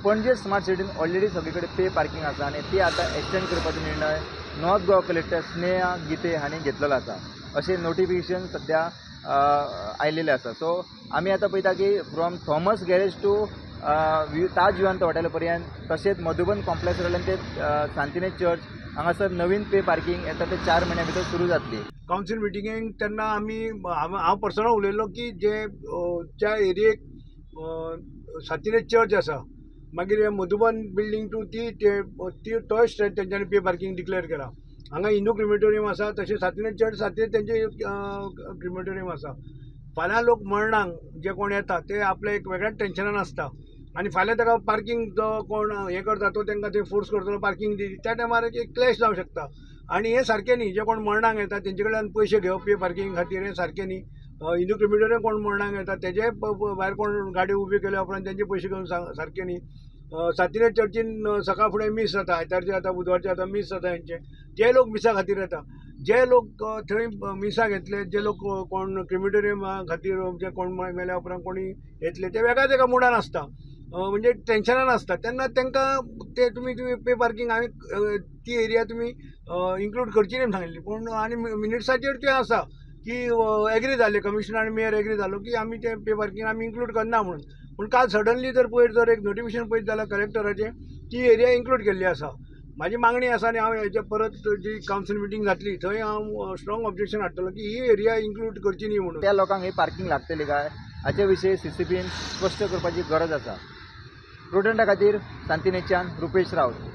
Panaji smart सिटीन already सगळे कडेन पे पार्किंग आसा आनी ती आतां एक्सटेंड करपाचो निर्णय नॉर्थ गोवा कलेक्टर स्नेहा गीते हांणी घेतलेलो आसा, अशें नोटिफिकेशन सद्या आयलेलें आसा. सो आमी आतां पळयता की from Thomas garage to Taj Vivanta hotel पर्यंत, तशेंच मधुबन कॉम्प्लेक्स कडल्यान ते सांतिनेज चर्च हांगासर नवीन पे पार्किंग येता ते 4 म्हयन्या भितर सुरू जातली. कावन्सील मिटिंगेक तेन्ना आमी हांव पर्सनल उलयलो की जे ज्या एरियेक सांतिनेज चर्च आसा, मागीर मधुबन बिल्डींग टू ती तोय स्ट्रेच तेंच्यांनी पे पार्किंग डिक्लेअर केला. हांगा हिंदू क्रिमेटोरियम आसा, तशें सांतिनेज चर्च सांतिनेज तेंचे क्रिमेटोरियम आसा. फाल्यां लोक मरणाक जे कोण येता ते आपले एक वेगळ्याच टेन्शनान आसता आनी फाल्यां ताका पार्किंग जो कोण हें करता तो तांकां ते फोर्स करतलो पार्किंग दी, त्या टायमार एक क्लॅश जावंक शकता. आनी हें सारकें न्ही, जे कोण मरणाक येता तेंचे कडल्यान पयशे घेवप पे पार्किंग खातीर हें सारकें न्ही. हिंदू क्रिमेटोरियम कोण मरणाक येता तेजे भायर कोण गाडी उबी केल्या उपरांत तेंचे पयशे घेवन सारकें न्ही. सांतिनेज चर्चीन सकाळ फुडें मीस जाता, आयतारचें जाता, बुधवारचें जाता, मीस जाता हेंचें, ते लोक मिसा खातीर येता. जे लोक थंय मिसाक येतले, जे लोक कोण क्रिमेटोरियमा खातीर जे कोण मेल्या उपरांत कोणी येतले ते वेगळ्याच एका मुडान आसता, म्हणजे टेन्शनान आसता. तेन्ना तांकां ते तुमी पे पार्किंग हांवें ती एरिया तुमी इन्क्लूड करची न्ही सांगिल्ली, पूण आनी मिनिट्साचेर तें आसा की एग्री जाले कमिशनर आनी मेयर एग्री जालो की आमी ते पे पार्किंग आमी इन्क्लूड करना म्हणून. पूण काल सडनली जर पयर जर एक नोटिफिकेशन पळयत जाल्यार कलेक्टराचें ती एरिया इन्क्लूड केल्ली आसा. म्हाजी मागणी आसा आनी हांव हेजे परत जी कावन्सील मिटींग जातली थंय हांव स्ट्रॉंग ऑब्जेक्शन हाडटलो की ही एरिया इन्क्लूड करची न्ही म्हणून. त्या लोकांक ही पार्किंग लागतली काय हाचे विशीं CCPन स्पश्ट करपाची गरज आसा. प्रुडंटा खातीर सांतिनेजच्यान रुपेश राऊत.